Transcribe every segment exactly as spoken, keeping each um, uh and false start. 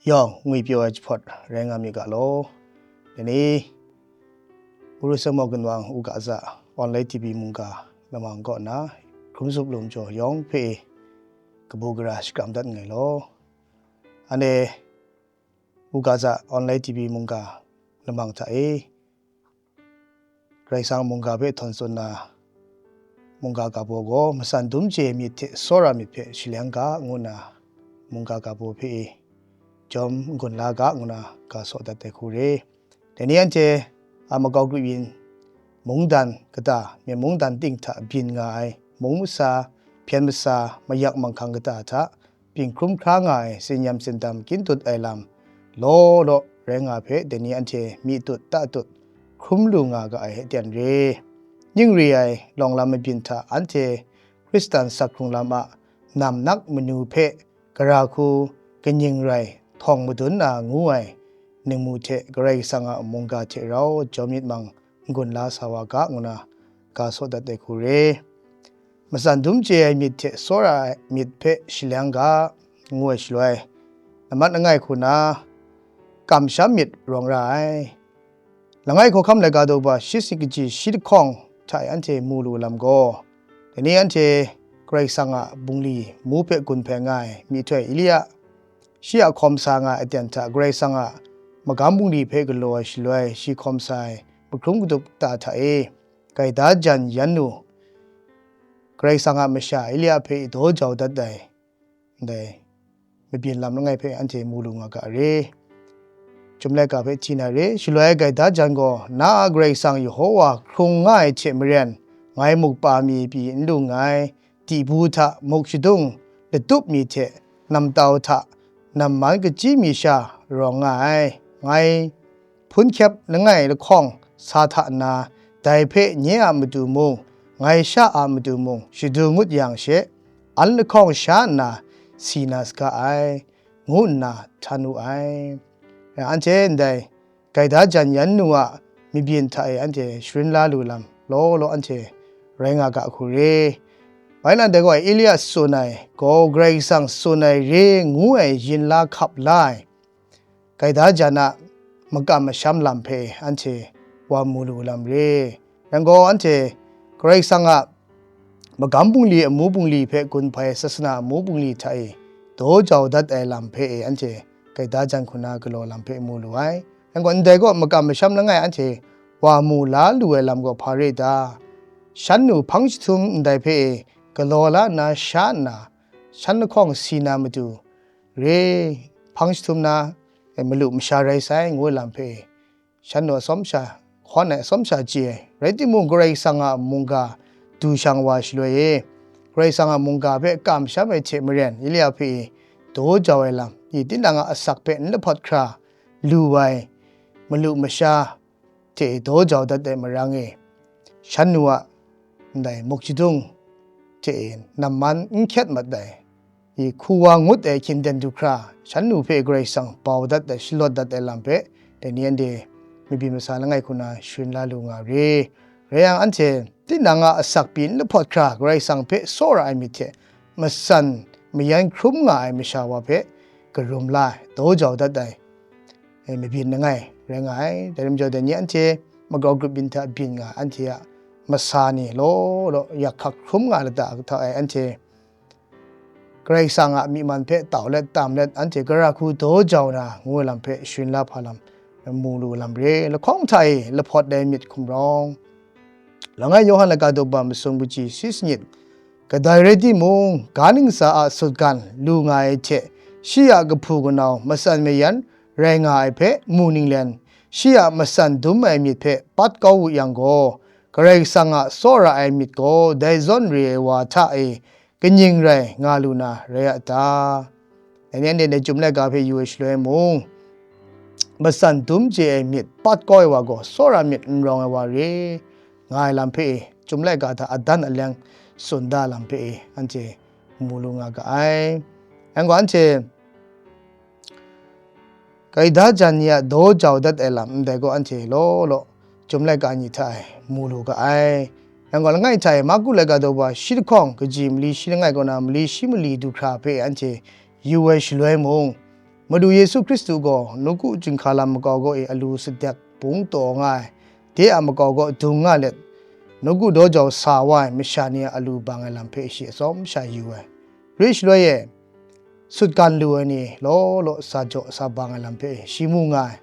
Yawng ngwi pyaw ai jahpawt rai nga mi ga law. Dai ni, Uru Sengmawng Ginwang U Ga Za Online T V mungga lamang kaw na, hkrum zup lum jaw yawng hpe kabu gara shakram dat nngai law. Anhte U Ga Za Online T V mungga lamang hta e, Karai Kasang mungga hpe htawn tsun na, mungga ga baw gaw matsan dum chye ai myit hte tsawra myit hpe shaleng ga, ngu nna mungga ga baw hpe e jawm n-gun la ga, ngu nna ga saw dat ai hku re. Dai ni anhte a makau grup yin mungdan kata, myen mungdan ting hta byin nga ai mung masa, hpyen masa, mayak manghkang kata hta byin hkrum hkra nga ai, tsin-yam tsindam kyin dut ai lam law law rai nga hpe, dai ni anhte myi tut ta tut hkrum lu nga ga ai aten re. Ning re ai lawng lam mabyin hta anhte Hkristan sak hkrung lam a namnak manu hpe gara hku kaning rai htawng madun na ngu ai ningmu hte Karai Kasang a mungga hte rau jawm myit mang n-gun la sa wa ga, ngu nna ga saw dat ai hku re. Matsan dum chye ai myit hte tsawra ai myit hpe shaleng ga, ngu ai shaloi, lamat langai hku na kamsham myit rawng ra ai. Langai Hkawhkam laika daw ba shi sanit kaji shi lahkawng hta e anhte mu lu lam gaw, dai ni anhte Karai Kasang a bungli mu hpe gun hpai nga ai myihtoi Elia, shi a hkawm sa nga ai aten hta Karai Kasang a magam bungli hpe galaw ai shaloi, shi hkawm sa ai mahkrum kadup kata hta e gaida jan yan nu, Karai Kasang a masha Elia hpe daw jau dat ai, ndai mabyin lam langai hpe anhte mu lu nga ga re. Chyum laika hpe hti na re, shaloi gaida jan gaw, na a Karai Kasang Yehova hkrung nga ai hte maren, ngai mukpa mi pyi n lu nngai, dibu hta muk shadung latup mi hte namtau hta namman kachyi mi sha rawng nga ai. Ngai hpun hkyep langai lahkawng sa hta nna, dai hpe nye a matu mung, ngai sha a matu mung shadu ngut yang she, an lahkawng sha nna si na saga ai, ngu nna htan wu ai. Anhte ndai gaida jan yan nu a mabyin hta e anhte sharin la lu lam law law anhte rai nga ga hku re. Bai na dai gaw Elia tsun ai gaw Karai Kasang tsun ai re ngu ai yin la hkap la ai gaida jan a makam masham lam hpe anhte wa mu lu lam re. Yang gaw anhte Karai Kasang a magam bungli, amu bungli hpe gun hpai, sasana amu bungli hta e daw jau dat ai lam hpe e anhte gaida jan hku na galaw lam hpe mu lu ai. Yang gaw ndai gaw makam masham langai anhte wa mu la lu ai lam gaw hpa re ta? Shan nu hpang jahtum ndai hpe e galaw la nna sha nna, shan lahkawng si na matu re, hpang jahtum na, e, malu masha rai sai, ngu ai lam hpe e, shan nu atsawm sha, hkawn ai atsawm sha chye ai. Rai timung, Karai Kasang a mungga du shang wa shaloi e, Karai Kasang a mungga hpe kamsham ai hte maren, Elia hpe e daw jau ai lam, i tinang a asak hpe n lahpawt hkra lu ai malu masha hte e daw jau dat ai marang e, shan nu a ndai muk shadung hte e namman n hkyet mat ai, i hku wa ngut ai hkying ten du hkra, shan nu hpe Karai Kasang bau dat ai, shalawt dat ai lam hpe, dai ni anhte mabyin masa langai hku na sharin la lu nga re. Rai yang, anhte tinang a asak pyi n lahpawt hkra Karai Kasang hpe tsawra ai myit hte matsan mayan hkrum nga ai masha wa hpe karum la ai, daw jau dat ai, e, mabyin langai rai nga ai. Dai rim jau, dai ni anhte makau grup byin hta byin nga ai, anhte a masa ni law law yak hkak hkrum nga lata hta e anhte Karai Kasang a myi man hpe tau let tam let, anhte gara hku daw jau na ngu ai lam hpe sharin la hpa lam mu lu lam re. Lahkawng hta e lahpawt ai myit hkum rawng. Langai Yawhan laga daw ba masum kaji shi sanit, kadai rai timung, ga ntsa a sutgan lu nga ai hte, shi a kahpu kanau matsan mayan rai nga ai hpe mu ninglen, shi a matsan dum ai myit hpe pat kau wu yang gaw, Karai Kasang a tsawra ai myit gaw dai zawn re ai wa hta e kaning rai nga lu na rai a ta? Dai ni anhte dai Chyum laika hpe yu ai shaloi mung, matsan dum chye ai myit pat kau ai wa gaw tsawra myit n rawng ai wa re nga ai lam hpe e, Chyum laika hta adan aleng tsun da lam hpe e, anhte mu lu nga ga ai. Yang gaw, anhte gaida jan ni a daw jau dat ai lam ndai gaw, anhte law law Chyum laika ni hta e mu lu ga ai. Yang gaw, langai hta e Marku laika daw ba shi lahkawng kaji mali shi langai kaw na mali shi mali du hkra hpe anhte yu ai shaloi mung, Madu Yesu Hkristu gaw nawku chyinghka lam makau gaw e alu sadek bung taw nga ai, de a makau gaw dung nga let, nawku daw jau sa wa ai masha ni a alu bang ai lam hpe shi atsawm sha yu ai. Re shaloi e, sutgan lu ai ni law law sa jaw sa bang ai lam hpe shi mu nga ai.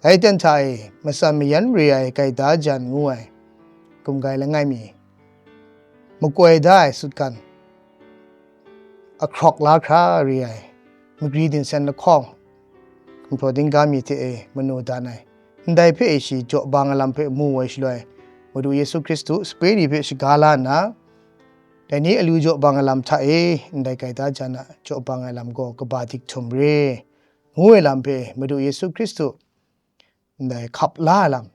Dai ten hta e, matsan mayan re ai gaida jan ngu ai, gumgai langai mi, makoi da ai sutgan, ahkrawk la hkra re ai, magri dinsen lahkawng, gumhpraw dingga mi hte e manu dan ai, ndai hpe e shi jaw bang ai lam hpe mu ai shaloi, Madu Yesu Hkristu sape ni hpe shaga la nna, dai ni alu jaw bang ai lam hta e, ndai gaida jan a jaw bang ai lam gaw kaba dik htum re, ngu ai lam hpe Madu Yesu Hkristu ndai hkap la ai lam,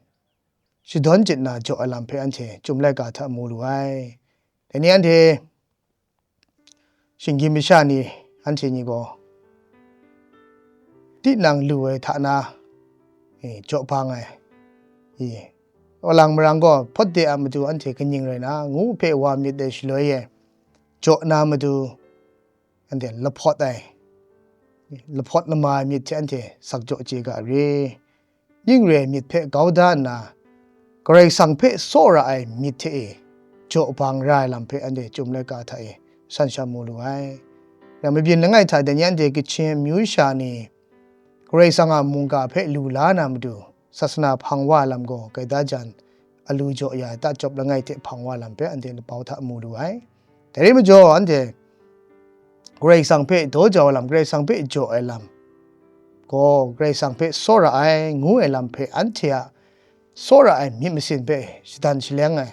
shadawn jit na jaw ai lam hpe anhte Chyum laika hta mu lu ai. Dai ni anhte shinggyim masha ni, anhte ni gaw tinang lu ai hta na, e, jaw bang ai, e, alang marang gaw hpawt de a matu anhte kaning rai na, ngu hpe wa myit ai shaloi e, jaw na matu anhte lahpawt ai, lahpawt lama ai myit hte anhte sak jaw chye ga re. Ning re ai myit hpe kau da nna, Karai Kasang hpe tsawra ai myit hte e jaw bang ra ai lam hpe anhte Chyum laika hta e san sha mu lu ai. Ram mabyin langai hta dai ni anhte Kachin amyu sha ni Karai Kasang a mungga hpe lu la na matu, sasana hpang wa ai lam gaw gaida jan alu jaw ya ai tachyawp langai hte hpang wa ai lam hpe anhte lapau hta mu lu ai. Dai rai majaw, anhte Karai Kasang hpe daw jau ai lam, Karai Kasang hpe jaw ai lam gaw, Karai Kasang hpe tsawra ai ngu ai lam hpe anhte a tsawra ai myit masin hpe shadan shaleng ai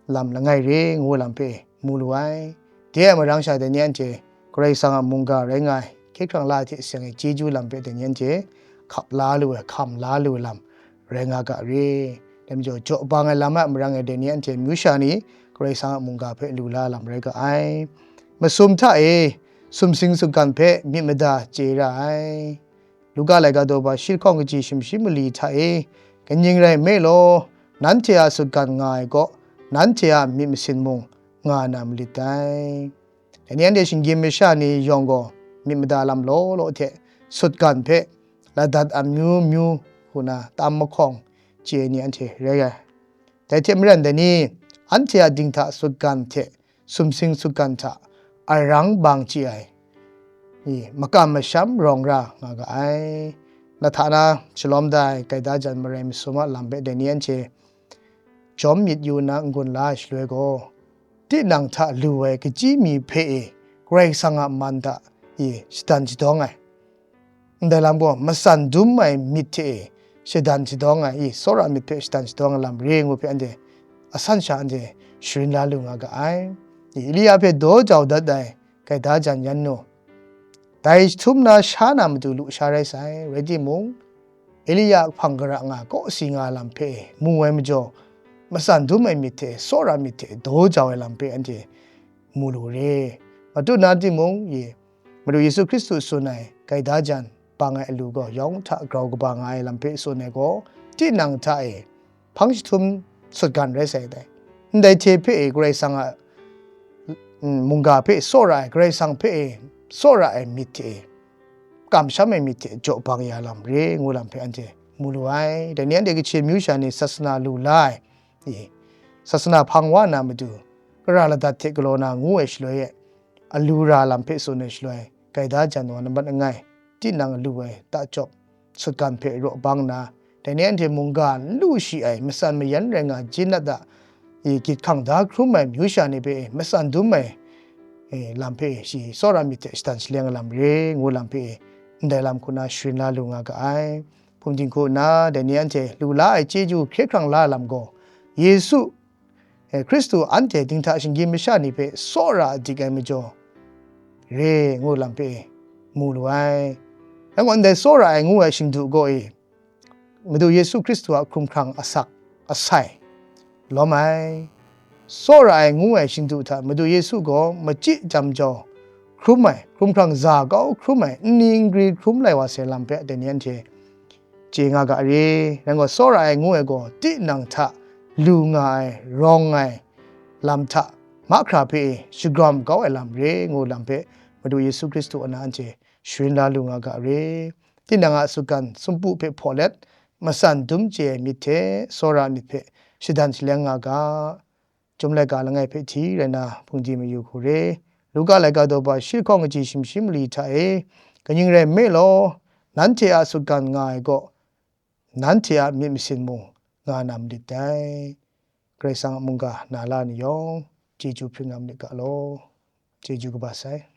lam langai re ngu ai lam hpe mu lu ai. De ai marang sha dai ni anhte Karai Kasang a mungga rai nga ai, hkye hkrang la ai hte seng ai chyeju lam hpe dai ni anhte hkap la lu ai, hkam la lu ai lam rai nga ga re. Dai majaw, jaw bang ai lam a marang e dai ni anhte amyu sha ni Karai Kasang a mungga hpe lu la ai lam rai ga ai. Masum hta e sumsing sutgan hpe myit mada chye ra ai. Luka laika daw ba shi lahkawng kaji shim shi mali hta e, kaning rai nme law, nanhte a sutgan nga ai gaw, nanhte a myit masin mung nga na malit dai. Dai ni anhte shinggyim masha ni yawng gaw myit mada lam law law hte sutgan hpe ladat amyu myu hku na tam mahkawng chye ai ni anhte rai ai. Dai hte maren dai ni, anhte a dinghta sutgan hte sumsing sutgan hta arang bang chye ai, i, makam masham rawng ra nga ga ai. Lahta na shalawm da ai gaida jan marai masum a lam hpe dai ni anhte jawm myit yu nna n-gun la ai shaloi gaw, tinang hta lu ai kachyi mi hpe e Karai Kasang a man hta e shadan shadawng ai. Ndai lam gaw matsan dum ai myit hte e shadan shadawng ai, i, tsawra myit hpe shadan shadawng ai lam re ngu hpe anhte asan sha anhte sharin la lu nga ga ai. I, Elia hpe daw jau dat ai gaida jan yan nu, dai jahtum na sha na matu lu sha rai sai, rai timung, Elia hpang gara nga kawsi nga lam hpe mu ai majaw, matsan dum ai myit hte tsawra myit hte daw jau ai lam hpe anhte mu lu re. Matu na timung, i, Madu Yesu Hkristu tsun ai gaida jan bang ai alu gaw yawng hta grau kaba nga ai lam hpe tsun ai gaw, tinang hta e hpang jahtum sutgan rai sai dai. Ndai hte hpe e Karai Kasang a, mm, mungga hpe tsawra ai, Karai Kasang hpe e tsawra ai myit hte e, kamsham ai myit hte jaw bang ya lam re ngu lam hpe anhte mu lu ai. Dai ni anhte Kachin amyu sha ni sasana lu la ai, i, sasana hpang wa na matu, kara ladat hte galaw na ngu ai shaloi e, alu ra lam hpe tsun ai shaloi, gaida jan wa nambat langai, tinang lu ai tachyawp sutgan hpe raw bang nna, dai ni anhte mungga n lu shi ai matsan mayan rai nga jin nat a, i, gyit hkang da hkrum ai myu sha ni hpe matsan dum ai, e, lam hpe shi tsawra myit hte shadan shaleng ai lam re ngu lam hpe, ndai lam hku na sharin la lu nga ga ai. Hpung dinghku nna dai ni anhte lu la ai chyeju hkye hkrang la ai lam gaw, Yesu, e, Hkristu anhte dinghta shinggyim masha ni hpe tsawra dik ai majaw re ngu lam hpe mu lu ai. Rai ngut ndai tsawra ai ngu ai shingdu gaw e, Madu Yesu Hkristu a hkrumhkrang asak asai lawm ai. Tsawra ai ngu ai shingdu hta Madu Yesu gaw machyi jam jau hkrum ai, hkrumhkrang za kau hkrum ai, nni ngri hkrum lai wa sai lam hpe dai ni anhte chye nga ga re. Rai gaw, tsawra ai ngu ai gaw tinang hta lu nga ai, rawng ai lam hta mahkra hpe e shagrawm kau ai lam re ngu lam hpe Madu Yesu Hkristu a na anhte sharin la lu nga ga re. Tinang a sutgan sumpu hpe hpaw let, matsan dum chye ai myit hte tsawra ai myit hpe shadan shaleng nga ga. Chyum laika langai hpe hti rai na, hpungdi mayu hku re. Luka laika daw ba shi hkawng kaji shimshi mali hta e, kaning rai nme law, nanhte a sutgan nga ai gaw, nanhte a myit masin mung nga na malit dai. Karai Kasang a mungga na la ni yawng, chyeju hpring nga malit ga law. Chyeju kaba sai.